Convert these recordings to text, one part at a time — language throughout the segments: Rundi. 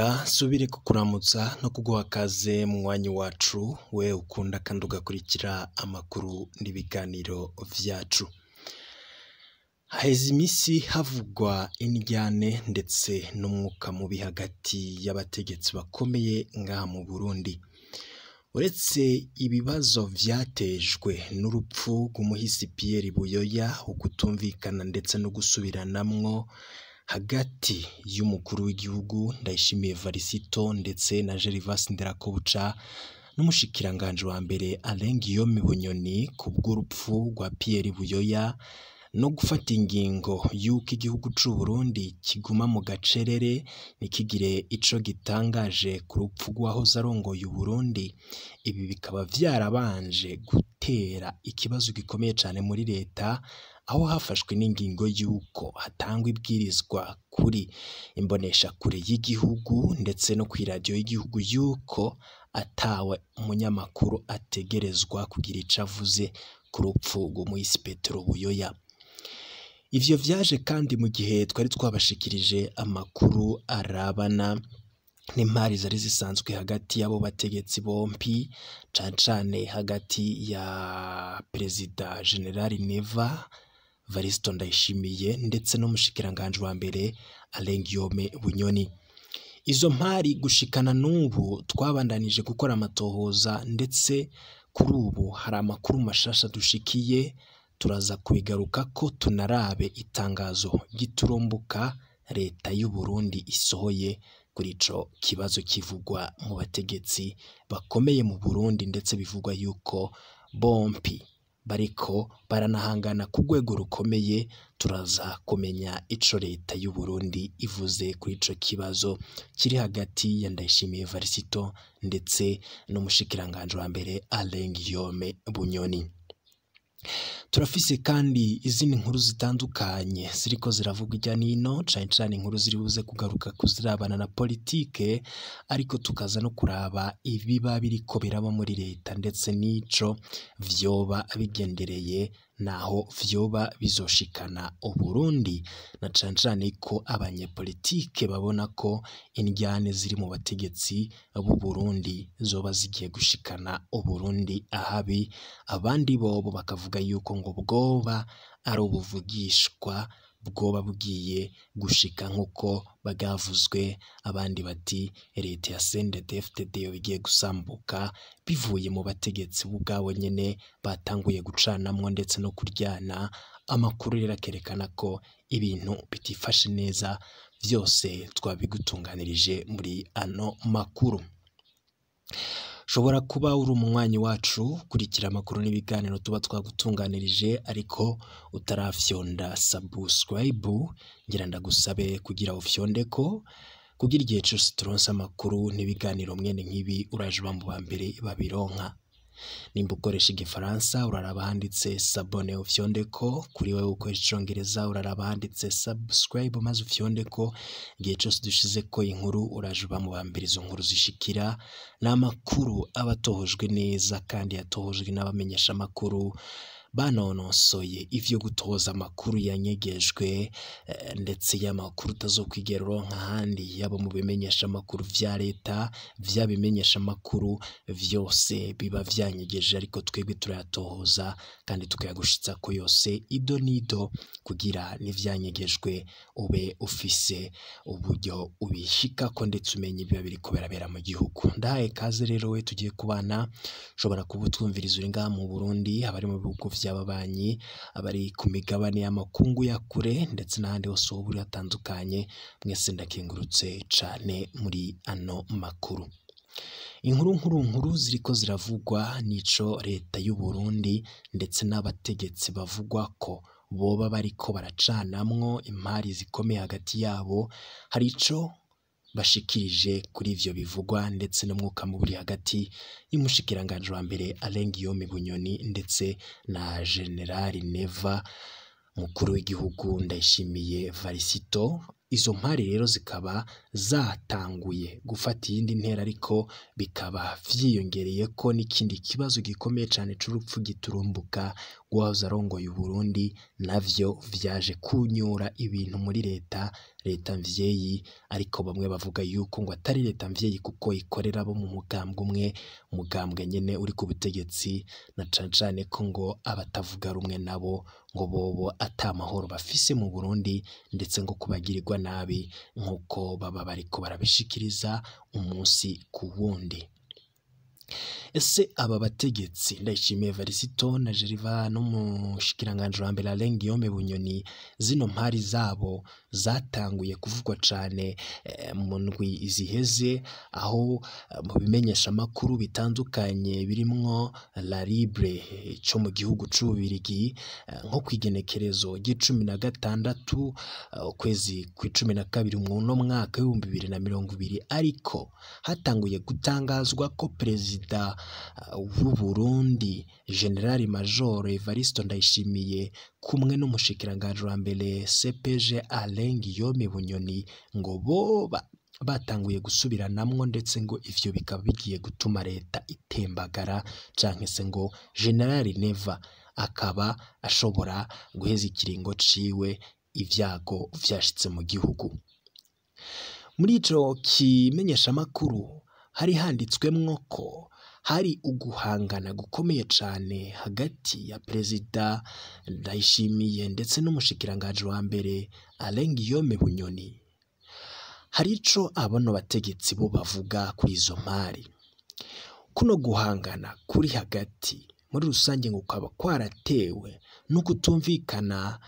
Reka nsubire kukuramutsa no kuguha kaze munywanyi wacu we ukunda kandi ugakurikira amakuru n'ibiganiro vyacu. Haheze imisi havugwa indyane ndetse n'umwuka mubi hagati y'abategetsi bakomeye ngaha mu Burundi. Uretse ibibazo vyatejwe n'urupfu rw'umuhisi Pierre Buyoya, ukutumvikana ndetse no gusubiranamwo hagati y'umukuru w'igihugu Ndayishimiye Varisito ndetse na Gervas Nderakobuca n'umushikiranganji wa mbere Alain Guillaume Bunyoni kubw'urupfu rwa Pierre Buyoya no gufata ingingo y'uko igihugu c'u Burundi kiguma mu gacerere ntikigire ico gitangaje ku rupfu rw'uwahoze arongoye Uburundi, ibi bikaba vyarabanje gutera ikibazo gikomeye cane muri leta, aho hafashwe n'ingingo y'uko hatangwa ibwirizwa kuri imboneshakure y'igihugu ndetse no kw'iradiyo y'igihugu y'uko atawe umunyamakuru ategerezwa kugira ico avuze ku rupfu rw'umuhisi Petero Buyoya. Ivyo vyaje kandi mu gihe twari twabashikirije amakuru arabana n'impari zari zisanzwe hagati y'abo bategetsi bompi, cane cane hagati ya Perezida General Neva Varisito Ndayishimiye ndetse n'umushikiranganji wa mbere Alain Guillaume Bunyoni. Izo mpari gushikana n'ubu twabandanije gukora amatohoza ndetse kuri ubu hari amakuru mashasha dushikiye, turaza kubigarukako tunarabe itangazo ry'iturumbuka leta y'u Burundi isohoye kuri ico kibazo kivugwa mu bategetsi bakomeye mu Burundi ndetse bivugwa yuko bompi bariko baranahangana ku rwego rukomeye, turaza kumenya ico leta y'u Burundi ivuze kuri ico kibazo kiri hagati ya Ndayishimiye Varisito ndetse n'umushikiranganji wa mbere Alain Guillaume Bunyoni. Turafise kandi izindi nkuru zitandukanye ziriko ziravugwa irya nino, cane cane inkuru ziri buze kugaruka kuzirabana na politike, ariko tukaza no kuraba ibiba biriko biraba muri leta ndetse n'ico vyoba bigendereye naho vyoba bizoshikana Uburundi, na cane cane ko abanyepolitike babona ko indyane ziri mu bategetsi b'u Burundi zoba zigiye gushikana Uburundi ahabi, abandi bobo bakavuga yuko ngo bwoba ari ubuvugishwa bwoba bugiye gushika nk'uko bwavuzwe, abandi bati leta ya CNDD-FDD yoba igiye gusambuka bivuye mu bategetsi bo ubwabo nyene batanguye gucanamwo ndetse no kuryana. Amakuru rero akerekana ko ibintu bitifashe neza, vyose twabigutunganirije muri ano makuru. Ushobora kuba uri umunywanyi wacu ukurikira amakuru n'ibiganiro tuba twagutunganirije ariko utarafyonda subscribe, ngira ndagusabe kugira ufyondeko kugira igihe cose turonse amakuru n'ibiganiro mwene nk'ibi uraje uba mu ba mbere babironka. Nimba ukoresha igifaransa uraraba handitse s'abonner ufyondeko, kuri wewe ukoresha icongereza uraraba handitse subscribe maze ufyondeko, igihe cose dushizeko inkuru uraje uba mu ba mbere izo nkuru zishikira. Ni amakuru aba atohojwe neza kandi yatohojwe n'abamenyesha amakuru banonosoye ivyo gutoza amakuru yanyegejwe, ndetse y'amakuru utazokwigera uronka ahandi, yaba mu bimenyesha amakuru vya leta, vya bimenyesha amakuru vyose biba vyanyegeje, ariko twebwe turayatohoza kandi tukayagushitsako yose ido n'ido kugira n'ivyanyegejwe ube ufise uburyo ubishikako ndetse umenye ibiba biriko birabera mu gihugu. Ndahaye kaze rero we tugiye kubana, ushobora kuba utwumviriza uri ngaha mu Burundi, abari mu bihugu vy'ababanyi, abari ku migabane y'amakungu ya kure ndetse n'ahandi hose woba uri hatandukanye, mwese ndakengurutse cane muri ano makuru. Inkuru nkuru nkuru ziriko ziravugwa nico leta y'u Burundi ndetse n'abategetsi bavugwa ko boba bariko baracanamwo impari zikomeye hagati yabo, hari ico bashikirije kuri ivyo bivugwa ndetse n'umwuka mubi hagati y'umushikiranganji wa mbere Alain Guillaume Bunyoni ndetse na General Neva mukuru w'igihugu Ndayishimiye Varisito. Izo mpari rero zikaba zatanguye gufata iyindi ntera, ariko bikaba vyiyongereye ko n'ikindi kibazo gikomeye cane c'urupfu giturumbuka rw'uwahoze arongoye Uburundi, navyo vyaje kunyura ibintu muri leta mvyeyi, ariko bamwe bavuga yuko ngo atari leta mvyeyi kuko ikorera abo mu mugambwe umwe, umugambwe nyene uri ku butegetsi, na cane cane ko ngo abatavuga rumwe nabo ngo bobo ata mahoro bafise mu Burundi, ndetse ngo kubagirirwa nabi nk'uko baba bariko barabishikiriza umunsi ku wundi. Ese aba bategetsi Ndayishimiye Evariste na Gervais n'umushikiranganji wa mbere Alain Guillaume Bunyoni, zino mpari zabo zatanguye kuvugwa cane mu ndwi ziheze, aho mu bimenyeshamakuru bitandukanye birimwo La Libre co mu gihugu c'Ububirigi, nko kw'igenekerezo ry'icumi na gatandatu ukwezi kw'icumi na kabiri mw'uno mwaka w'2020, ariko hatanguye gutangazwa ko perezida w'u Burundi General Major Evariste Ndayishimiye kumwe n'umushikiranganji wa mbere CPG Alain Guillaume Bunyoni ngo boba batanguye gusubiranamwo, ndetse ngo ivyo bikaba bigiye gutuma leta itembagara, canke se ngo General Neva akaba ashobora guheza ikiringo ciwe ivyago vyashitse mu gihugu. Muri ico kimenyeshamakuru hari handitswemwo ko hari uguhangana gukomeye cane hagati ya perezida Ndayishimiye ndetse n'umushikiranganji wa mbere Alain Guillaume Bunyoni. Hari ico abano bategetsi bo bavuga kuri izo mpari. Kuno guhangana kuri hagati muri rusange ngo kukaba kwaratewe no kutumvikana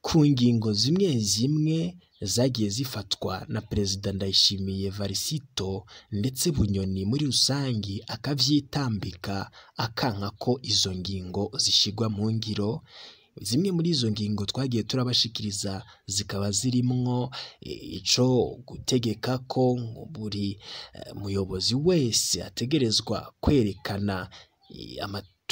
ku ngingo zimwe zimwe zagiye zifatwa na perezida Ndayishimiye Varisito, ndetse Bunyoni muri rusangi akavyitambika akanka ko izo ngingo zishigwa mu ngiro. Zimwe muri izo ngingo twagiye turabashikiriza zikaba zirimwo ico gutegeka ko buri muyobozi wese ategerezwa kwerekana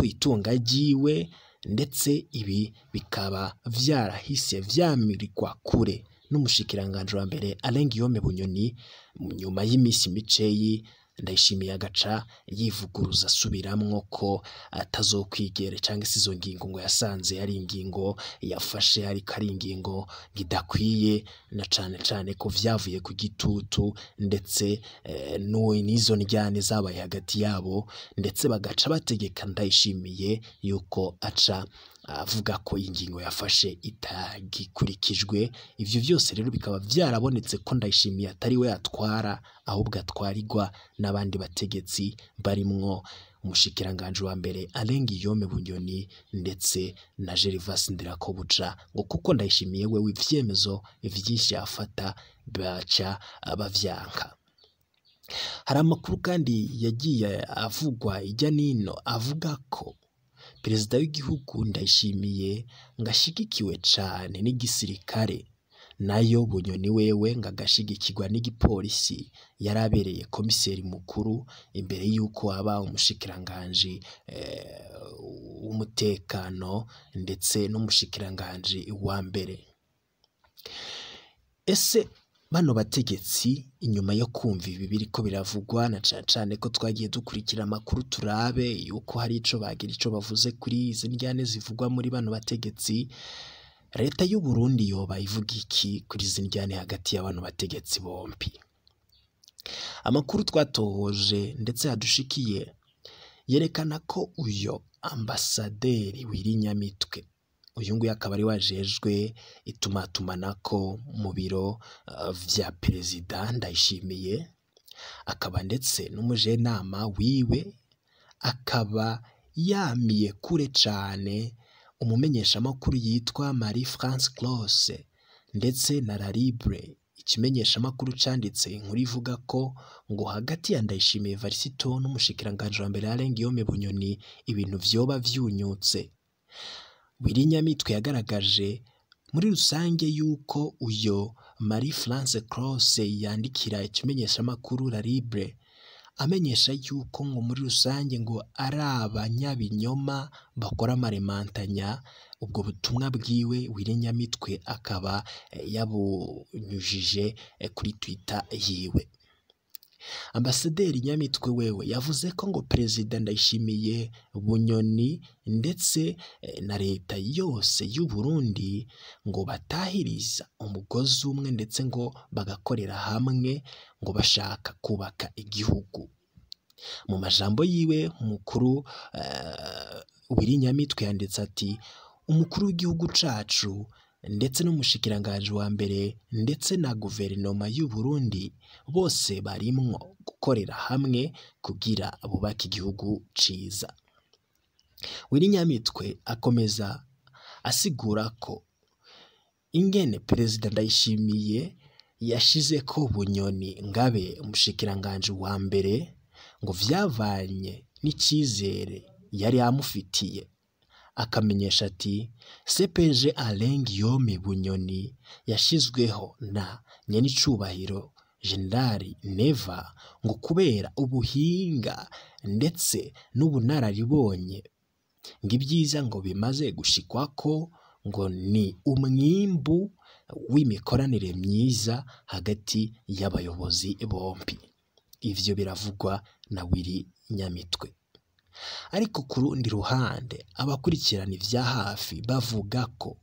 itunga ryiwe, ndetse ibi bikaba vyarahise vyamirwa kure n'umushikiranganji wa mbere Alain Guillaume Bunyoni. Nyuma y'imisi miceyi Ndayishimiye agaca yivuguruza asubiramwo ko atazokwigera canke se izo ngingo ngo yasanze ari ingingo yafashe ariko ari ingingo idakwiye, na cane cane ko vyavuye ku gitutu ndetse n'izo ndyane zabaye hagati yabo, ndetse bagaca bategeka Ndayishimiye yuko aca avuga ko ingingo yafashe itagikurikijwe. Ivyo vyose rero bikaba vyarabonetse ko Ndayishimiye atari we atwara, ahubwo atwarirwa n'abandi bategetsi barimwo umushikiranganji wa mbere Alain Guillaume Bunyoni ndetse na Gervais Ndirakobuca, ngo kuko Ndayishimiye wewe ivyemezo vyinshi afata baca bavyanka. Hari amakuru kandi yagiye avugwa ijya nino avuga ko perezida w'igihugu Ndayishimiye ngo ashigikiwe cane n'igisirikare, nayo Bunyoni wewe ngo agashigikirwa n'igipolisi. Yarabereye komiseri mukuru imbere yuko aba umushikiranganji w'umutekano ndetse n'umushikiranganji wa mbere. Ese bano bategetsi inyuma yo kumva ibi biriko biravugwa, na cane cane ko twagiye dukurikira amakuru turabe yuko hari ico bagira ico bavuze kuri izi ndyane zivugwa muri bano bategetsi, leta y'u Burundi yoba ivuga iki kuri izi ndyane hagati y'abano bategetsi bompi? Amakuru twatohoje ndetse yadushikiye yerekana ko uyo ambasaderi Wirinyamitwe, uyu nguyu akaba ari wajejwe itumatumanako mu biro vya perezida Ndayishimiye, akaba ndetse n'umujenama wiwe, akaba yamiye kure cane umumenyeshamakuru yitwa Marie France Close ndetse na La Libre, ikimenyeshamakuru canditse inkuru ivuga ko ngo hagati ya Ndayishimiye Evariste n'umushikiranganji wa mbere Alain Guillaume Bunyoni ibintu vyoba vyunyutse. Wirinyamitwe yagaragaje muri rusange yuko uyo Marie France Close yandikira ikimenyeshamakuru La Libre amenyesha yuko ngo muri rusange ngo ari abanyabinyoma bakora amaremantanya. Ubwo butumwa bwiwe Willy Nyamitwe akaba yabunyujije kuri Twitter yiwe. Ambasaderi Nyamitwe wewe yavuze ko ngo Perezida Ndayishimiye Bunyoni ndetse na leta yose y'u Burundi ngo batahiriza umugozi umwe ndetse ngo bagakorera hamwe ngo bashaka kubaka igihugu. Mu majambo yiwe umukuru Willy Nyamitwe yanditse ati: umukuru w'igihugu cacu ndetse n'umushikiranganji wa mbere ndetse na guverinoma y'u Burundi bose barimwo gukorera hamwe kugira bubake igihugu ciza. Willy Nyamitwe akomeza asigura ko ingene Perezida Ndayishimiye yashize ko Bunyoni ngabe umushikiranganji wa mbere ngo vyavanye n'icizere yari amufitiye. Akamenyesha ati: CPG Alain Guillaume Bunyoni yashizweho na nyenicubahiro General Neva ngo kubera ubuhinga ndetse n'ubunararibonye, ngo ibyiza ngo bimaze gushikwako ngo ni umwimbu w'imikoranire myiza hagati y'abayobozi bombi. Ivyo biravugwa na Willy Nyamitwe. Ariko ku rundi ruhande abakurikirana ivya hafi bavuga ko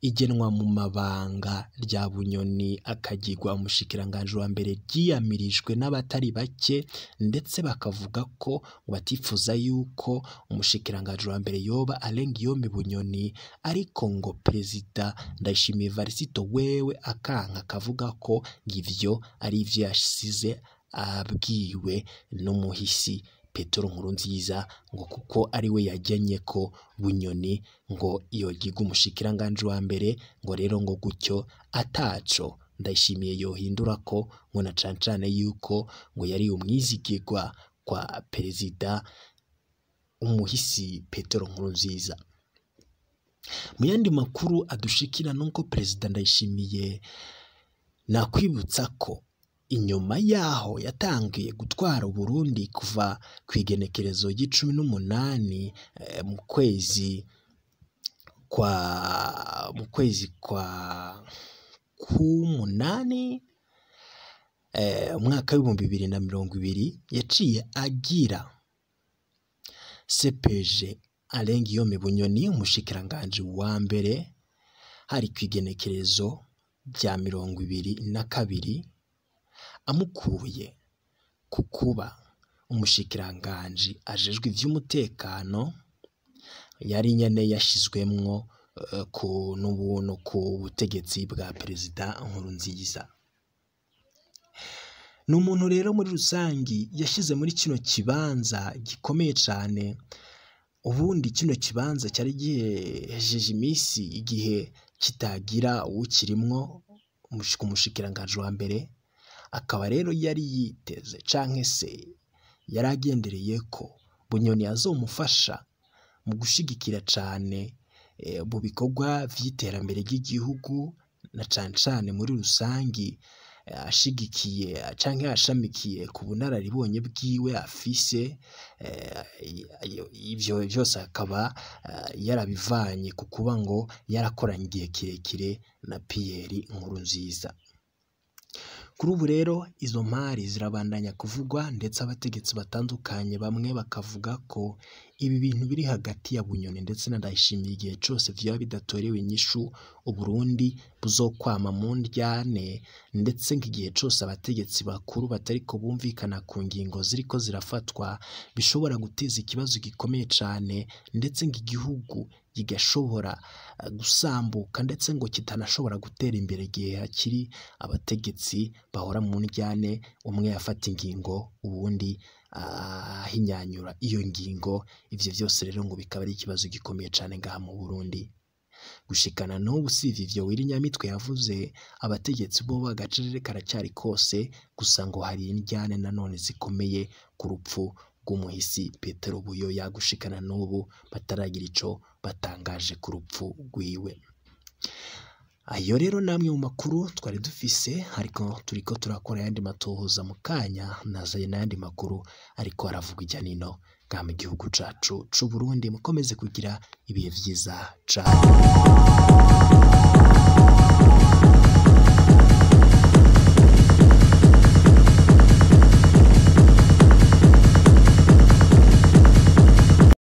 igenwa mu mabanga rya Bunyoni akagirwa umushikiranganji wa mbere ryiyamirijwe n'abatari bake, ndetse bakavuga ko batifuza yuko umushikiranganji wa mbere yoba Alain Guillaume Bunyoni, ariko ngo Perezida Ndayishimiye Evariste wewe akanka akavuga ko ivyo ari ivyo yasize abwiwe n'umuhisi Petero Nkurunziza, ngo kuko ari we yagenye ko Bunyoni ngo yogirwa umushikiranganji wa mbere, ngo rero ngo gutyo ataco Ndayishimiye yohindura ko ngo na cane cane yuko ngo yari umwizigirwa kwa Perezida umuhisi Petero Nkurunziza. Mu yandi makuru adushikira nuko Perezida Ndayishimiye nakwibutsa ko inyuma yaho yatangiye gutwara Uburundi kuva ku igenekerezo ry'icumi n'umunani mu kwezi kwa k'umunani umwaka w'2020 yaciye agira CPG Alain Guillaume Bunyoni umushikiranganji wa mbere, hari ku igenekerezo rya 22 amukuye ku kuba umushikiranganji ajejwe ivy'umutekano yari nyene yashizwemwo ku n'ubuntu ku butegetsi bwa Perezida Nkurunziza. Ni umuntu rero muri rusangi yashize muri kino kibanza gikomeye cane. Ubundi kino kibanza cyari gihejeje imisi igihe kitagira ukirimwo umushikiranganji wa mbere, akaba rero yari yiteze canke se yaragendereye ko Bunyoni azomufasha mu gushigikira cane mu bikorwa vy'iterambere ry'igihugu, na cane cane muri rusangi ashigikiye canke ashamikiye ku bunararibonye bwiwe afise. Ivyo vyose akaba yarabivanye ku kuba ngo yarakoranye igihe kirekire na Pierre Nkurunziza. Kuri ubu rero izo mpari zirabandanya kuvugwa, ndetse abategetsi batandukanye bamwe bakavuga ko ibi bintu biri hagati ya Bunyoni ndetse na Ndayishimiye igihe cose vyoba bidatorewe inyishu Uburundi buzokwama mu ndyane, ndetse nk'igihe cose abategetsi bakuru batariko bumvikana ku ngingo ziriko zirafatwa bishobora guteza ikibazo gikomeye cane, ndetse nk'igihugu kigashobora gusambuka ndetse ngo kitanashobora gutera imbere igihe hakiri abategetsi bahora mu ndyane, umwe yafata ingingo uwundi ahinyanyura iyo ngingo. Ivyo vyose rero ngo bikaba ari ikibazo gikomeye cane ngaha mu Burundi. Gushikana n'ubu sivyo ivyo Willy Nyamitwe yavuze, abategetsi bo b'agacerere karacyari kose, gusa ngo hari indyane nanone zikomeye ku rupfu rw'umuhisi Petero Buyoya, gushikana n'ubu bataragira ico batangaje ku rupfu rwiwe. Ayo rero namwe mu makuru twari dufise, ariko turiko turakora ayandi matohoza mu kanya, nazanye n'ayandi makuru ariko aravuga ijya nino ngaha mu gihugu cacu c'u Burundi. Mukomeze kugira ibihe vyiza cane.